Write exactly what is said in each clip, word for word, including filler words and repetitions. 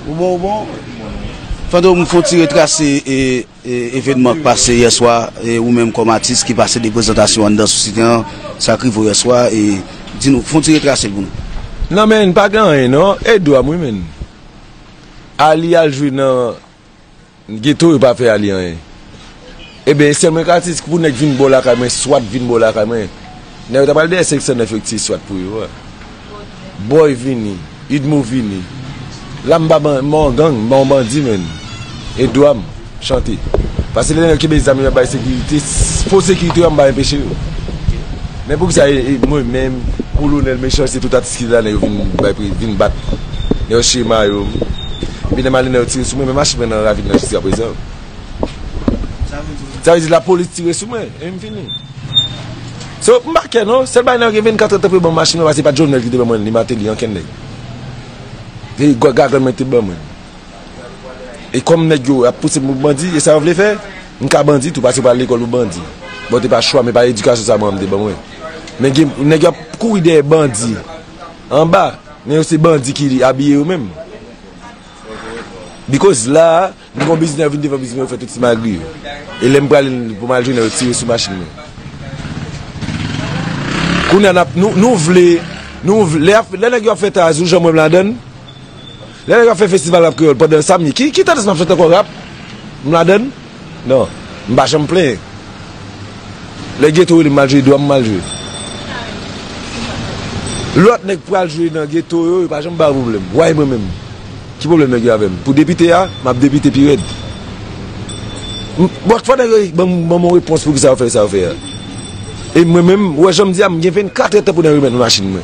Ou bon, ou bon? Fantom, fè yon ti retrase e, e, evènman k pase yè swa, e ou menm kòm atis ki pase de prezantasyon anndan Sosyete an, sa k rive w yè swa, e di nou, fè yon ti retrase l pou nou. Non, men, pa gen anyen, non. E dwa m, wi, men. Ali al jwe nan Geto, yo pa fè Ali anyen. Ebyen, sèlman atis pou nèg vin bò lakay mwen, swat vin bò lakay mwen. Nèg yo ta pral dèyè senk san nèf yo ki tiye swat pou yo a. Boy vini, Idmo vini. La m pa ban-, m pa yon gang, m pa yon bandi, menn. E dwa m, chante. Paske lè nèg kenbe zam yo ap bay sekirite, s-, fo sekirite yo, m pa enpeche yo. Men poukisa e, e mwen menm, kolonèl Mechan, se tout atis ki te la, nèg yo vin bay pri, vin bat. Nèg yo chire mayo m. Epi lè m ale, nèg yo tire sou mwen, men machin mwen nan ravin nan jiskaprezan. Sa vle di lapolis tire sou mwen, e m fini. So, m pa kè non, sèl bagay nèg yo gen vennkat èdtan pou yo ban m machin mwen, paske se pa t Jovenel ki te ban mwen li, Martelly, ankenn nèg. Se gwa-, gagann mwen ki te ban mwen. E kòm nèg yo ap pouse m pou bandi, e sa yo vle fè, m ka bandi tou, paske m pa al lekòl pou bandi. Bon, te pa chwa, men pa edikasyon sa manman m te ban mwen. Men gen, nèg yo ap kouri dèyè bandi anba, men yo se bandi ki abiye yo menm. Because la, m gon biznis, yo vin devan biznis mwen, yo fè tout ti magri yo. E lè m prale pou m al jwenn yo, yo tire sou machin mwen. Kounye a n ap, nou, nou vle, nou vle, lè, lè nèg yo ap fè tazou, jan mwen m ladann, lè nèg yo ap fè festival rap kreyòl pandan samdi, ki, ki tandans m ap chante ankò, rap? M ladann? Non, m pa janm plenyen. Lè geto rele m al jwe, dwa m m al jwe. Lòt nèg pral jwe nan geto yo, yo pa janm ba yo pwoblèm. Why mwen menm? Ki pwoblèm nèg yo avè m? Pou depite a, m ap depite pi rèd. M, bon, fò nèg yo ban m, ban m yon repons poukisa yo fè sa yo fè a. E mwen menm, ou wè jan m di a, m gen vennkat èdtan pou nèg remèt mwen machin mwen.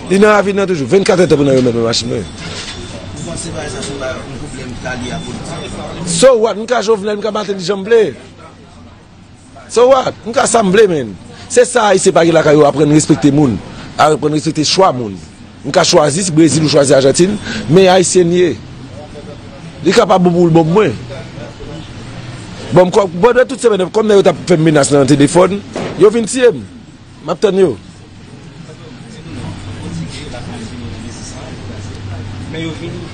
Li nan ravin nan toujou. Vennkat èdtan pou nèg remèt mwen machin mwen. Ou panse bagay sa se yon bagay, yon pwoblèm ki ta lye a politik? So what? M ka Jovenel, m ka Martelly jan m vle. So what? M ka sa m vle, menn. Se sa Ayisyen pa gen lakay yo, aprann respekte moun, aprann respekte chwa moun. M ka chwazi Brezil ou chwazi Ajantin, men Ayisyen l ye. Li kapab bon pou l bon pou mwen. Bon, m kò, pandan tout semèn nan, kòm nèg yo t ap fè m menas nan telefòn, yo vin tiye m. M ap tann yo. Men yo vini,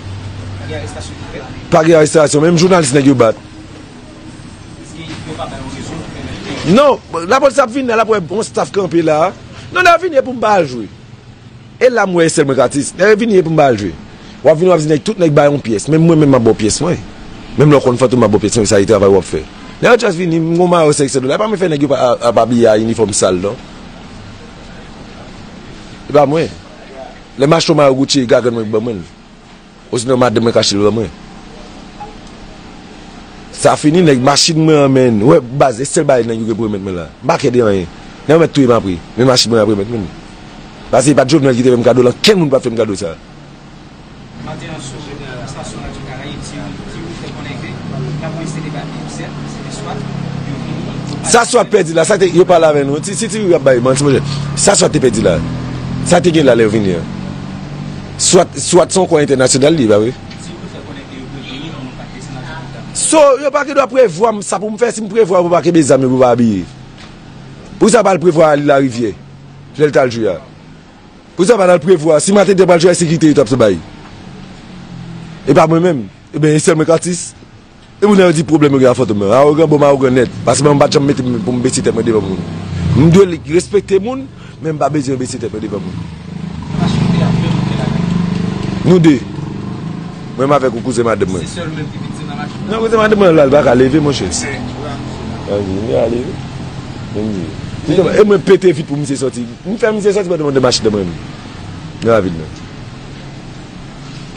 pa gen arestasyon ki fèt. Pa gen arestasyon, menm jounalis nèg yo bat. Èske yo pa bay yon rezon pou pèmèt ke... Non, lapolis ap vini la, l ap wè yon staff kanpe la. Non, nèg yo vini pou m pa al jwe. E la m wè e sèl mwen k atis. Nèg yo vini pou m pa al jwe. W ap vini, w ap di nèg, tout nèg bay yon pyès. Menm mwen menm m ap ba w pyès mwen. Menm lè w konn Fantom m ap ba w pyès mwen, sa e travay w ap fè. Nèg yo just vini, m gon mayo senk san dola. E pa mwen fè nèg yo pa, ap abiye a inifòm sal non. E pa mwen. Lè m achte yon mayo Gucci, e gagann mwen ki ban mwen l. Osinon madanm mwen k achte l ban mwen. Sa fini, nèg, machin mwen an, menn. Ou wè, baz, e sèl bagay nèg yo gen pou remèt mwen la. M pa kè de anyen. Nèg yo mèt touye m apre. Men machin mwen ap remèt mwen. Paske e pa t Jovenel ki te fè m kado l, ankenn moun pa t fè m kado sa. Maten an sou estasyon Radyo Karayib, Thierry, Thierry fè konnen ke lapolis te debake, sèt, se te swat, yo vini, yo pale. Sa swat pèdi la, sa te, yo pale avè nou. Si, si Thierry ap bay manti, monchè. Sa swat te pèdi la. Sa te gen la lè yo vini an. Swat, swat se yon kò entènasyonal li, pa vre? Thierry fè konnen ke yo preveni pou nou pa t desann avèk zam. So, yo pa gen dwa prevwa m, sa pou m fè, si m prevwa pou pa kenbe zam yo, pou pa abiye. Poukisa yo pa al prevwa Ali Larivyè, lè l t al jwe a? Poukisa pa t al prevwa? Si maten te pral jwe a sekirite yo t ap bay. E pa mwen menm. Ebyen, e sèl mwen k atis. E pou nèg yo di pwoblèm yo gen a Fantom nan. Awogan, bon, m awogan nèt. Paske mwen m pa t janm mete m pou m bese tèt mwen devan moun. M dwe respekte moun, men m pa bezwen bese tèt mwen devan moun. Nou de. Mwen m avèk yon kouzen madanm mwen. Se sèl ou menm ki viktim nan machin nan? Non, kouzen madanm mwen la, l pa ka leve, monchè. Anvi, m ale wi. M di. E mwen pete vit pou misye sòti. M fè misye sòti pandan m anndan machin nan mwen menm. Nan ravin nan.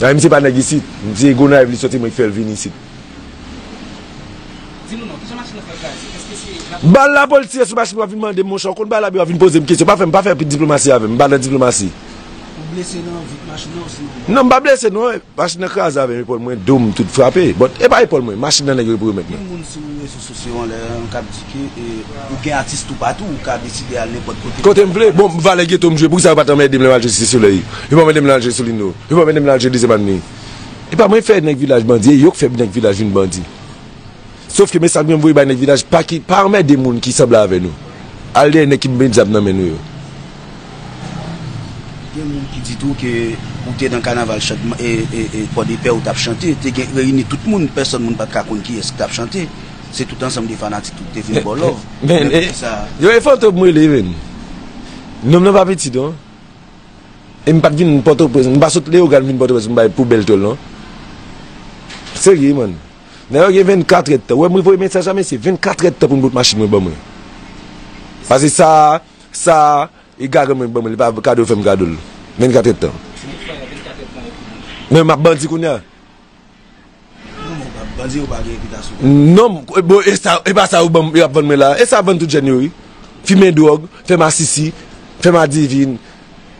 Ay, misye pa nèg isit. Misye Gonayiv li sòti, mwen ki fè l vin isit. Di nou non, kijan machin nan fè kraze? Èske se lapolis? Bal lapolis tire sou machin, w ap vin mande m, monchè, w konn bagay la, w ap vin poze m kesyon. Pa fè m, pa fè diplomasi avè m. M pa nan diplomasi. Ou blese nan vit machin nan osinon? Non, m pa blese non. Machin nan kraze avè m, epòl mwen, do m tout frape. But e pa epòl mwen, machin nan nèg yo pou remèt mwen. Gen moun sou rezo sosyo an lè an k ap di ke, e, ou gen atis toupatou, ou ka deside al nenpòt kote. Kote m vle. Bon, valè geto m jwe, poukisa yo pa t anmède m lè m al jwe Site Solèy? Yo pa anmède m lè m al jwe Solino. Yo pa anmède m lè m al jwe Dezyèm Avni. E pa mwen fè nèg vilaj bandi, e yo k fè nèg vilaj vin bandi. Sof ke mesaj mwen voye bay nèg vilaj, pa ki, pa anmède moun ki sanble avè nou. Al dèyè nèg ki met zam nan men nou yo. Gen moun ki di tou ke ou te nan kanaval chan-, e, e, e, Pòdepè ou t ap chante, te gen reyini tout moun, pèsòn moun pa t ka konn kiyès ki t ap chante. Se tout ansanm de fanatik tou ki te vin ba w love. Men, men, e, poukisa? Yo, e Fantom m rele, men. Nonm nan pa piti, non. E m pa t vin Pòtoprens, m pa sot Leyogàn vin Pòtoprens pou m bay poubèl tòl, non. Serye, man. Nèg yo gen vennkatrè tan. Ou wè, mwen voye mesaj a mesye, vennkatrè tan pou m pot machin mwen ban mwen. Pase sa, sa, e garan mwen ban mwen, li pa kado, fè m kado l. Vennkatrè tan. Men m ap bandi kounye a. Non, men bandi yo pa gen repitasyon. Non, bon, e sa, e pa sa yo ban m, yo ap vann mwen la. E sa vann tout jèn yo, wi. Fimen dwòg, fè masisi, fè madivin,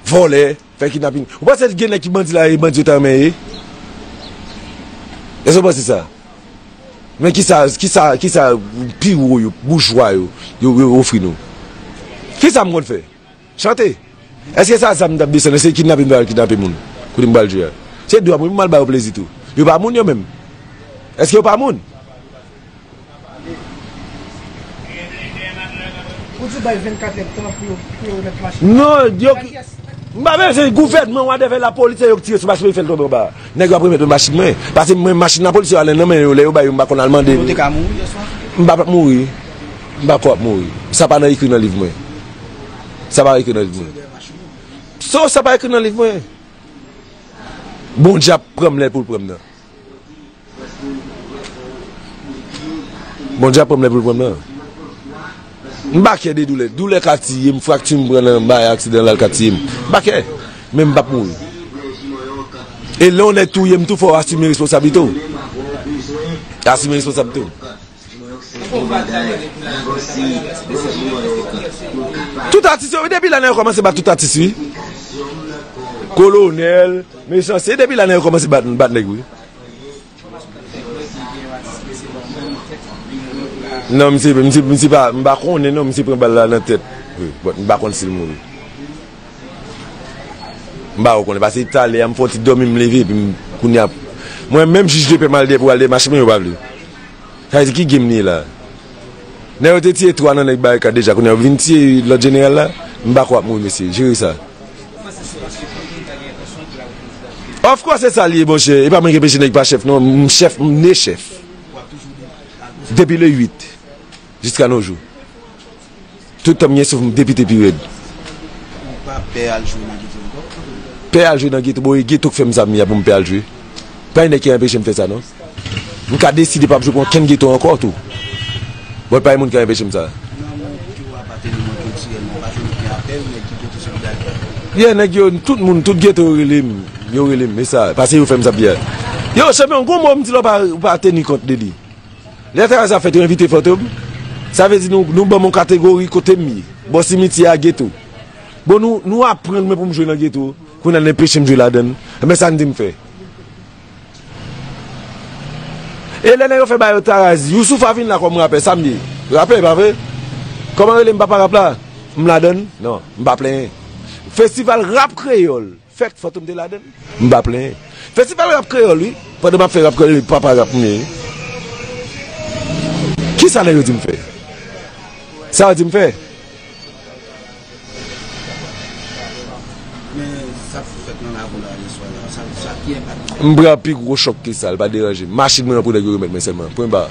vòlè, fè kidnapin. Ou panse gen nèg ki bandi la, e bandi yo ta renmen ye? Èske w panse sa? Men kisa, kisa, kisa pi wo yo, boujwa yo, yo, yo ofri nou? Kisa m konn fè? Chante. Èske sa zam m t ap desann? Èske kidnape m t al kidnape moun? Kote m pral jwe a? Se dwa mwen pou m al ba yo plezi tou. Yo pa moun yo menm. Èske yo pa moun? Ou di w bay vennkat èd tan pou yo, pou yo remèt machin nan. Non, yo ki, m pa bezwen gouvènman, whatever, lapolis, se yo ki tire sou machin mwen, fè l tonbe anba. Nèg yo ap remèt mwen machin mwen. Pase mwen, machin lapolis yo ale nan men yo, lè yo bay yo, m pa konn al mande. Ou te ka mouri yèswa? M pa p ap mouri. M pa kwè w ap mouri. Sa pa nan ekri nan liv mwen. Sa pa ekri nan liv mwen. So, sa pa ekri nan liv mwen. Bondye ap pran m lè pou l pran m nan. Bondye ap pran m lè pou l pran m nan. M pa kè de doulè. Doulè ka tiye m, frakti m pran nan bay aksidan la, l ka tiye m. M pa kè. Men m p ap mouri. E lè yon nèg touye m tou, fò w asime responsablite w. Asime responsablite w. Tout atis yo, wi, depi la nèg yo kòmanse bat tout atis, wi. Kolonèl, mechanste, depi la nèg yo kòmanse bat, bat nèg, wi. Non, misye, misye, misye pa, m pa konnen non, misye pran bal la nan tèt. Wi, but m pa konn si l mouri. M pa konnen, paske talè a m fè yon ti dòmi, m leve, epi m, kounye a, mwen menm jij de pè m al dèyè pou al dèyè machin mwen, yo pa vle. Sa vle di ki game li ye la? Nèg yo te tiye twa nan nèg Barikad deja, kounye a yo vin tiye lòt jeneral la? M pa kwè w ap mouri, mesye. Jere sa. Of course, se sa l ye, monchè. E pa mwen ki enpeche nèg pa chèf, non. M chèf, m ne chèf. Depi le uit, jiska nos jours. Tout tan m gen souf, m depite pi rèd. Ou pa pè al jwe nan geto ankò? Pè al jwe nan geto, bon, e geto k fè m sa m ye a pou m pè al jwe. Pa gen nèg ki anpeche m fè sa, non. M ka deside p ap jwe pou okenn geto ankò tou. Bon, pa gen moun ki anpeche m sa. Nan moun ki w apateni mwen kiltirèlman, pa jwenn okenn apèl, nèg ki geto solidarite. Yeah, nèg yo, tout moun, tout geto yo rele m. Yo rele m, e sa, paske yo fè m sa m ye a. Yo, chanpyon, gon mo m di la w pa, w pa teni kont de li. Lè travay sa fèt, yo envite Fantom. Sa vle di nou, nou ban m yon kategori kote m ye. Bò simityè a, geto. Bon, nou, nou aprann mwen pou m jwe nan geto. Kounye a, n enpeche m jwe ladan l. Enben, sa n di m fè? E lè nèg yo fè ba yo Taraz, Youssoupha vin la kòm rapè, sa m ye? Rapè, pa vre? Kòman rele m papa rap la? M ladan l? Non, m pa plenyen. Festival rap kreyòl. Fèt Fantom te ladan l. M pa plenyen. Festival rap kreyòl, wi. Pandan m ap fè rap kreyòl, papa rap m ye. Kisa nèg yo di m fè? Sa yo di m fè? Men sa k fèt nan lakou la yèswa la, sa, sa ki enpak li fè? M pran pi gwo chòk ke sa, l pa deranje m. Machin mwen an pou nèg yo remèt mwen sèlman. Pwen ba.